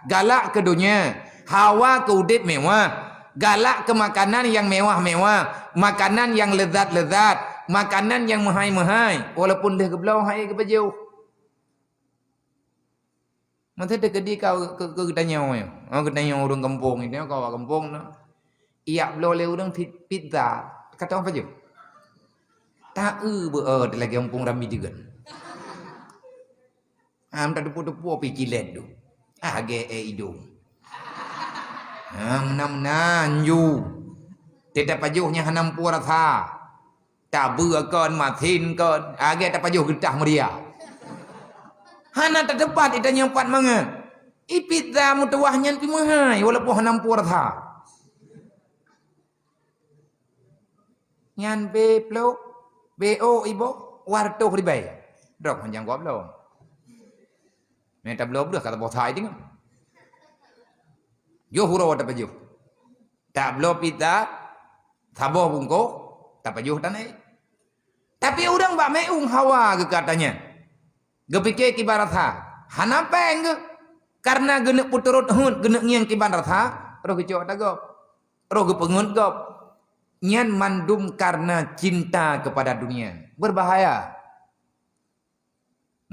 galak keu donya, hawa keu udeb mewah, galak keu makanan nyang mewah-mewah, makanan nyang leuzat-leuzat, makanan nyang meuhai-meuhai, walaupun lheueh geubloe han ék geupajoh. Masa teukeudi ka keu, keu geutanyoe nyoe. Oh, geutanyoe ureuëng gampông, geutanyoe ka awak gampông na. Ijak bloe lé ureuëng pi-, pizza, ka teuh pajoh. Ta-eu beu, eh, lagée gampông Rami Jeugen. Ah, meutateupeue-teupeue pih cilet tu. Ah, ge, eh, idong. Ah, meunan-meunan ju. Teutab pajoh nyang hana meupeue rasa. Tabeue kon, masin kon, lagée tapajoh geutah meuria. Hana tateupat ita nyang pat mangat. I pizza meutuwah nyan pih meuhai, walaupun hana meupeue rasa. Nyan be plôk, be ôk iboh, dua reutôh ribèe. Drob hanjang gob lom. Meutabloe breuh ka saboh thai teungoh. Yoh uroe tapajoh. Tabloe pita, saboh bungkôh, tapajoh tanéh. Tapi ureuëng bak meu'ueng hawa geuka tanyan. Geupike kiban rasa. Hana péng geuh. Kareuna geuneuk peuturot heuet, geuneuk ngieng kiban rasa, roh geucok ata gob. Roh geupeungeut gob. Nyan mandum kareuna cinta keupada dunia. Beubahaya.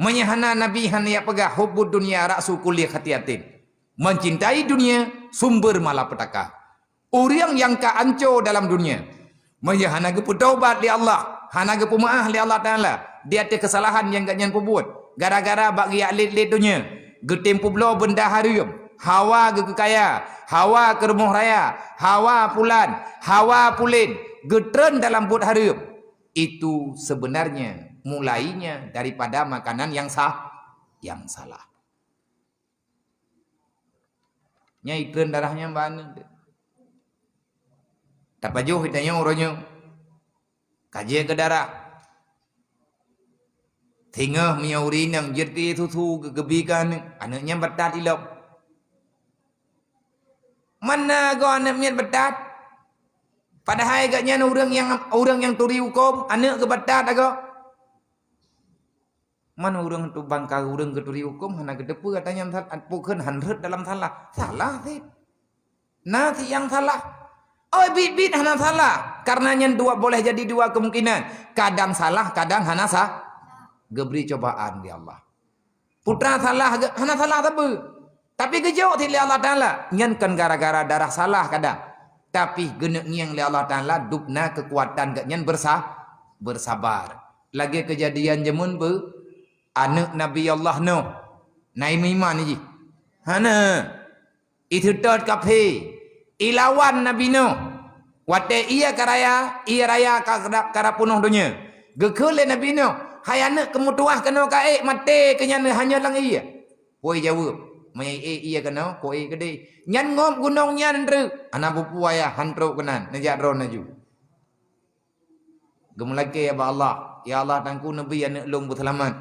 Meunyoe hana Nabi hana jak peugah, "Hubbud dunya ra'su kulli khati'atin." Mencintai dunia sumber malapetaka. Ureuëng nyang ka anco dalam dunia, meunyoe hana geupeutobat lé Allah, hana geupeumaáh lé Allah Taala di ateueh keusalahan nyang gobnyan peubuet, Gara-gara bak geujak lét-lét donya, geutem peubloe beunda hareuem, hawa geukeukaya, hawa keu rumoh raya, hawa pulan, hawa pulen, geutreun dalam buet hareuem. Itu sebenarnya mulainya daripada makanan yang sah, yang salah. Nyan itreun darah nyan bak aneuk teuh. Tapajoh geutanyoe uroe nyoe. Ka jeuet keu darah. Singoh meunyoe ureueng inong jeuet keu susu geu-, geubi keu aneuk, aneuk nyan beutat ilop. Mana goe aneuk miet beutat? Padahai gobnyan ureueng nyang, ureueng nyang turi hukôm, aneuk geuh beutat agoe. Man ureueng tubang ka ureueng geuturi hukôm hana geuteupeue ata nyan sat-, pukon han rhot dalam salah. Salah cit. Na cit nyang salah. Oi, biet-biet hana salah. Karena nyan dua, boleh jadi dua kemungkinan. Kadang salah, kadang hana sa-, geubri cobaan lé Allah. Putra salah ge-, hana salah sabe. Tapi geujok cit lé Allah Taala. Nyan kon gara-gara darah salah kadang. Tapi geuneuk ngieng lé Allah Taala dubna keukuatan gobnyan bersa-, bersabar. Lagée keujadian jameun beu-, aneuk Nabi Allah Nuh. Na imeuiman jih? Hana. Iseutôt kaphé. Ilawan Nabi Nuh. Watée ié ka raya, ié raya ka, ka, ka punoh donya. Geukheun lé Nabi Nuh, "Hai aneuk, keumeutuwah keunoe ka ék, maté keu nyan hanyoe lam ié." Pue jaweueb, "Meunyoe ék ié keunoe, ku ék keudeh." Nyan ngop gunong nyan treuk. Hana peue-peue ayah, han trok keunan, neujak droe laju. Geumulakée bak Allah, "Ya Allah, Teungku, neubi aneuk lôn beuseulamat."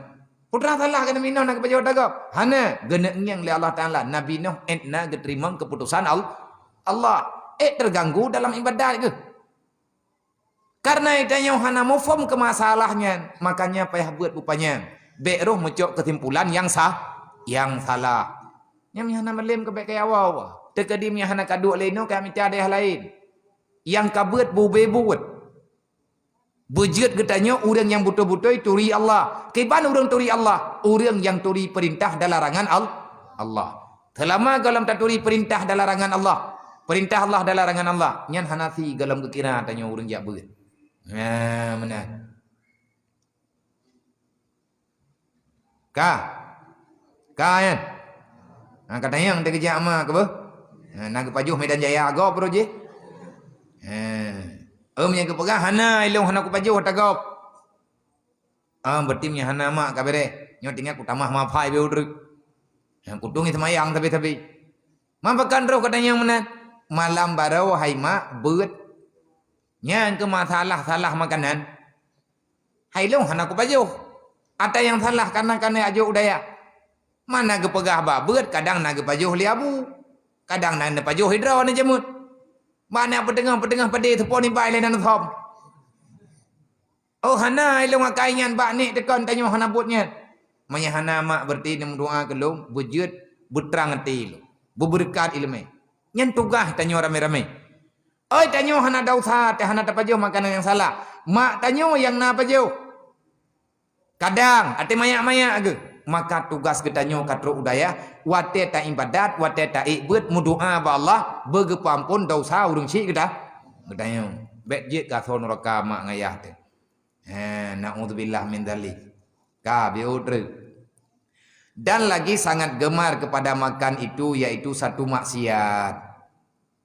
Putra salah keu Nabi Nuh na geupajoh ata gob? Hana, geuneuk ngieng lé Allah Taala. Nabi Nuh ék na geuteurimong keuputosan Al-, Allah. Ék teuganggu dalam iébadat geuh. Karena geutanyoe hana muphom keu masalah nyan, makanya payah beuet peupanyang. Bék roh meucok keusimpulan nyang sa-, nyang salah. Nyan meuhana malém keu bék kaya awa-awa. Teukeudi meuhana kaduek lé inoe ka mita dayah laén. Nyang ka beuet bube buet. Beujeuet geutanyoe ureuëng nyang beutôi-beutôi turi Allah. Kiban ureuëng turi Allah? Ureuëng nyang turi peurintah dan larangan Al-, Allah. Seulama gohlom taturi peurintah dan larangan Allah, peurintah Allah dan larangan Allah, nyan hana si gohlom geukira tanyoe ureuëng jak beuet. Nah, meunan. Ka? Ka nyan? Ha, ka tanyong teukeujak ma keu beuh? Ha, na geupajoh Medan Jaya agoe peuruji? Ha. Oh, meunyo geupeugah hana, ilong hana kupajoh ata gob. Ah, berarti meunyo hana mak ka bereh. Nyoe tinggai kutamah ma phai beu treuk. Ha, kutueng seumayang sabe-sabe. Ma pakon roh ka tanyong meunan? Malam baroe hai mak beuet. Nyan keuh masalah salah makanan. Hai lôn hana kupajoh. Ata nyang salah kana-kana ajok u dayah. Mana geupeugah bak beuet kadang na geupajoh lé abu. Kadang na neupajoh hidroe neujeumut. Mana peuteungoh-peuteungoh padé teupo nibai lé nan som. Oh hana ilong akai nyan bak nek teukon tanyoe hana buet nyan. Meunyo hana mak berarti neumeudoa keu lôn beujeuet beutrang até lôn. Beubeureukat ileumé. Nyan tugaih tanyoe ramé-ramé. Oi, tanyoe hana desya, teuh hana tapajoh makanan nyang salah. Mak tanyoe nyang na pajoh. Kadang, até manyak-manyak geuh. Maka tugas geutanyoe ka trok u dayah, watée ta ibadat, watée ta ék beuet, meudoa bak Allah, beugeupeuampon desya ureuëng syik geuta-, geutanyoe. Bék jeuet ka asoe nuraka mak ngon ayah teuh. He, naudzubillah min dzalik. Ka, biu treuk. Dan lagi sangat gemar kepada makan itu, yaitu satu maksiat.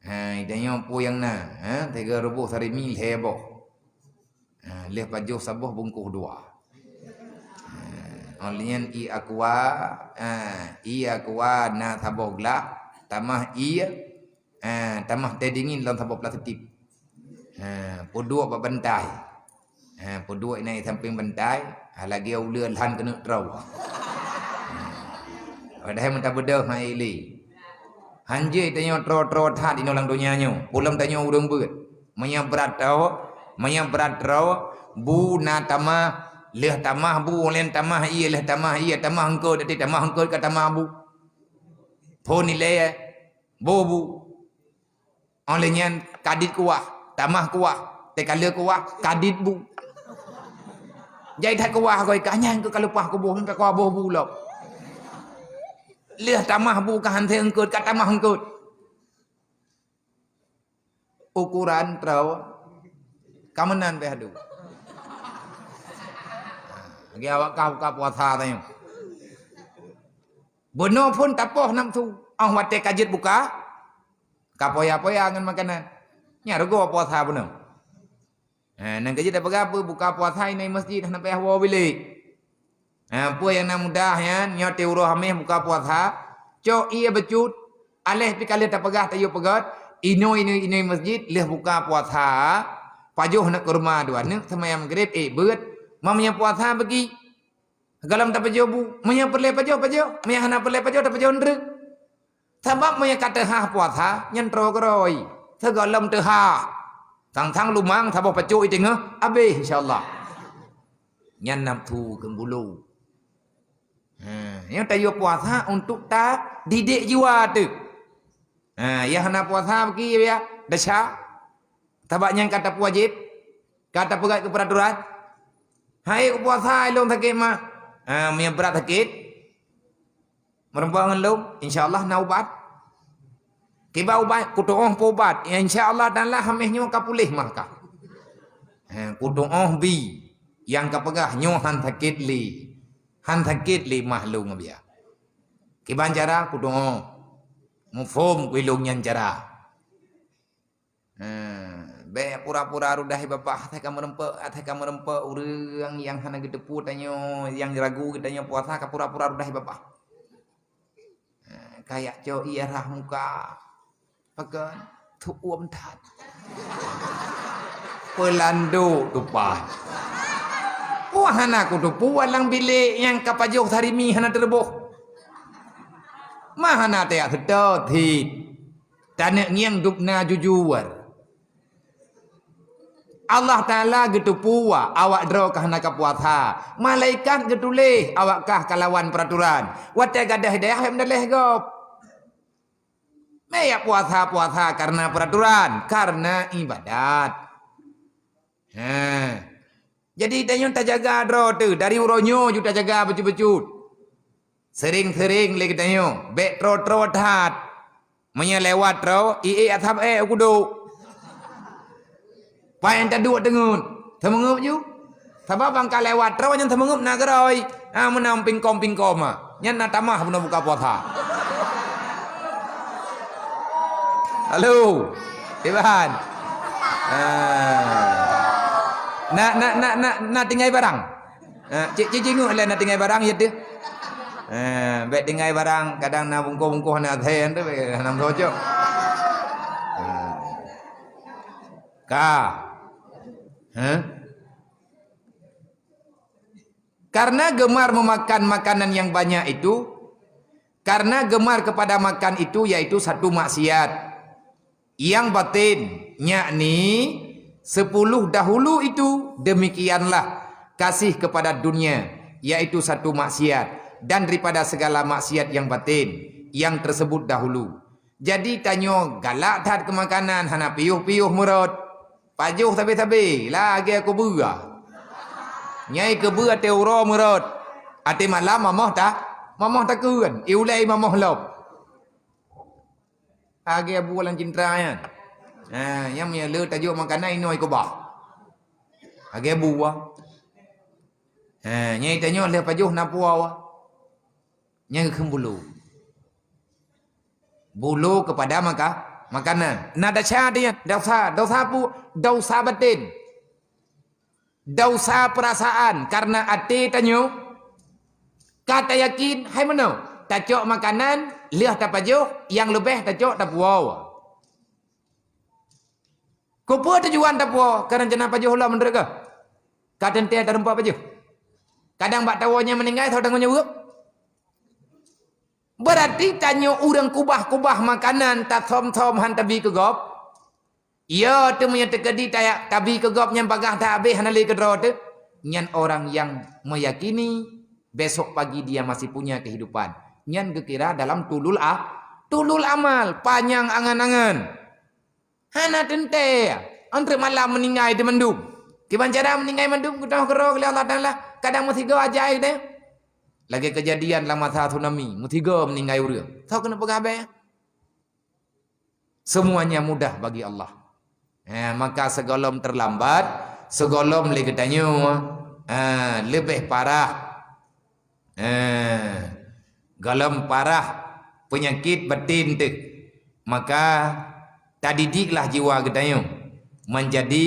Ha, itanyoe peue nyang na, ha, tiga ruboh sarimi lhée boh. Ha, lheueh pajoh saboh bungkôh dua. Ha, oh lheueh nyan ie aqua, ha, ie aqua na saboh glak, tamah ie, ha, tamah teh dingin lam saboh plastik. Ha, peuduek bak bantai. Ha, peuduek inan di sampéng bantai, ha, lagée uleue lhan keuneuk troe. Ha. Padahai meutabeudoh hai lé. Hanjeuet tanyoe troe-troe that inoe lam donya nyoe. Peulom tanyoe ureuëng beuet. Meunyo brat troe, meunyo brat troe, bu na tamah, lheueh tamah bu, lheueh tamah ie, lheueh tamah ie, tamah eungkôt, até tamah eungkôt ka tamah bu. Phon ilée, boh bu. Óh lheueh nyan kadit kuah, tamah kuah, teukaleue kuah, kadit bu. Jai that kuah koi ka nyan keu ka leupah kuboh, ka kuah boh bu lom. Lheueh tamah bu ka han eungkôt, ka tamah eungkôt. Ukuran troe ka meunan beh adu. Lagi awak ka buka puasa tanyoe. Bunoe phon tapoh nafsu. Oh watèe ka jeuet buka, ka poya-poya ngon makanan. Nyan rugoe puasa bunoe. Ha, nyan ka jeuet tapeugah peue buka puasa inoe masjid hana payah woe bilék. Ha, peue nyang na mudah nyan, nyoe teuroh hameh buka puasa, cok ié bacut, aléh pih ka lheueh tapeugah tayue peugöt, inoe, inoe, inoe masjid lheueh buka puasa, pajoh aneuk kurma dua aneuk, seumayang Maghrib, ék beuet, ma meunyoe puasa bagi. Gohlom tapajoh bu, meunyoe peureulèe pajoh, pajoh, meunyoe hana peureulèe pajoh, tapajoh ndreuk. Sabab meunyoe ka teuhah puasa, nyan troe keurôi. Sigohlom teuhah. Sang-sang lumang saboh pacok i teungoh, abéh insya Allah. Nyan nafsu keumbulu. Ha, nyoe tayue puasa untuk tadidik jiwa teuh. Ha, nyang hana puasa bagi ya, desya. Sabab nyan ka tapeuwajéb, ka tapeugöt keu peuraturan. Hai puasa ilôn sakét mah. Ha, meunyoe brat sakét, meureumpok ngon lôn, insya Allah na ubat. Kiban ubat, kutu'oh peuubat. Ya, insya Allah taala hameh nyoe ka puléh mah ka. Ha, kutu'oh bi. Nyang ka peugah nyoe han sakét lé. Han sakét lé mah lôn biya. Kiban cara kutu'oh. Muphom keu ilôn nyan cara. Ha, bèk pura-pura rudah babah, asai ka meureumpok, asai ka meureumpok ureueng nyang hana geuteupeue tanyoe, nyang ragu geutanyoe puasa ka pura-pura rudah babah. Ha, kayak cok ié rhah muka. Pakon? Tu'uem that. Peulandok tupat. Wah, hana kuteupeue lam bilék nyang ka pajoh sarimi hana teureuboh. Ma hana tajak seutôt cit. Taneuk ngieng dubna jujur. Allah Taala geuteupeue awak droe ka hana ka puasa. Malaikat geutuléh awak kah kalawan peuraturan. Watèe gadôh hidayah lheueh meudaleh gob. Meuyak puasa-puasa karena peuraturan, karena ibadat. Ha. Jadi tanyoe tajaga droe teuh, dari uroe nyoe ju tajaga bacut-bacut. Sering-sering lé geutanyoe, bèk troe-troe that. Meunyoe lewat troe, ié asam ék u kudok. Pajan taduek teungeut, teumeungeup ju. Sabab ban ka lewat troe nyan teumeungeup na keurôi. Ah, meunan pingkom-pingkom ah. Nyan na tamah bunoe buka puasa. Halo. Iban. Ah. Na, na, na, na, na tinggai barang. Ha, cit, cit jinguk lé na tinggai barang ya tu. Ha, bèk tinggai barang, kadang na bungkôh-bungkôh na thèn tu, bèk hana cocok. Ha. Ka. Ha? Karena gemar memakan makanan yang banyak itu, karena gemar kepada makan itu, yaitu satu maksiat. Yang batin, yakni sepuluh dahulu itu, demikianlah kasih kepada dunia, yaitu satu maksiat, dan daripada segala maksiat yang batin, yang tersebut dahulu. Jadi, tanyoe galak that keu makanan, hana piôh-piôh meurot. Pajoh sabe-sabe, lagèe keubeue. Nyai keubeue até uroe meurot. Até malam mamoh ta-, mamoh takheun, iulèe mamoh lom. Lagèe buah lam cintra nyan. Ha, nyang meunyo le tajok makanan inoe keubah. Lagèe buah. Ha, nyang tanyoe lheueh pajoh na puwoe. Nyang kheun bulu. Bulu kepada maka-, makanan. Na desya dia, dosa, dosa pu-, dosa batin. Dosa perasaan karena até tanyoe ka tayakin hai meunoe, tacok makanan lheueh tapajoh, nyang leubeh tacok tapuwoe. Keupeue tujuan tapuwoe? Ka rencana pajoh lom meunurot kah? Ka teuntèe tarumpok pajoh? Kadang bak tawoe nyang meuninggai soe tanggong jaweueb? Beurati tanyoe ureueng kubah-kubah makanan tasöm-söm han tabi keu gob. Iya teuh meunyoe teukeudi ta-, tabi keu gob nyan bagaih that abéh hana lé keudroe teuh, nyan orang yang meyakini besok pagi dia masih punya kehidupan. Nyan geukira dalam tulul a-, tulul amal, panyang angan-angan. Hana teuntèe, 'oh treuk malam meuninggai teuh mandum. Kiban cara meuninggai mandum, geutanyoe keudroe lé Allah Taala, kadang meusigoe ajai teuh. Lagèe keujadian lam masa tsunami, meusigoe meuninggai ureueng. Soe keuneuk peugah bèe? Semuanya mudah bagi Allah. Eh, maka sigohlom terlambat, sigohlom lé geutanyoe, eh, leubeh parah. Eh, Gohlom parah peunyakét batin teuh, maka tadidiklah jiwa geutanyoe menjadi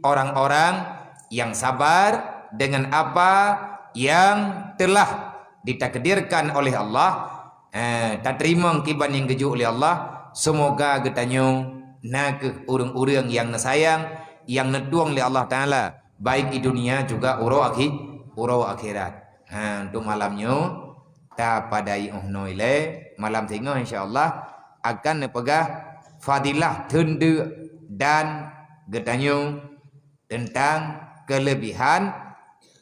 orang-orang yang sabar dengan apa yang telah ditakdirkan oleh Allah. Eh, tateurimong kiban nyang geujok lé Allah. Semoga geutanyoe na kheueh ureuëng-ureuëng nyang neusayang, nyang neutueng lé Allah Taala, baik di dunia juga uroe akhi-, uroe akhirat. Ha, untuk malam nyoe tapadai óh noe ilée, malam singoh insya Allah akan neupeugah fadilah teundeuk dan geutanyoe tentang kelebihan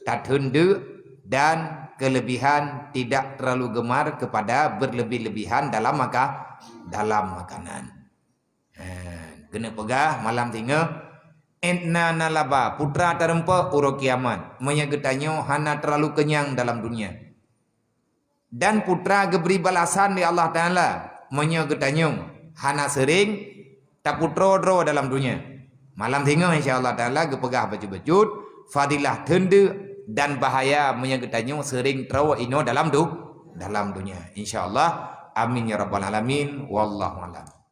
tateundeuk dan kelebihan tidak terlalu gemar kepada berlebih-lebihan dalam maka-, dalam makanan. Ha, keuneuk peugah malam singoh, "Inna nalaba, putra tareumpok uroe kiamat, meunyoe geutanyoe hana terlalu kenyang dalam dunia." Dan putra geubri balasan lé Allah Taala, meunyoe geutanyoe hana seuring taputroe droe dalam dunia. Malam singoh insya Allah Taala geupeugah bacut-bacut, fadilah teundeuk dan bahaya meunyoe geutanyoe seuring troe inoe dalam du-, dalam dunia. Insya Allah. Amin ya rabbal alamin. Wallahu a'lam.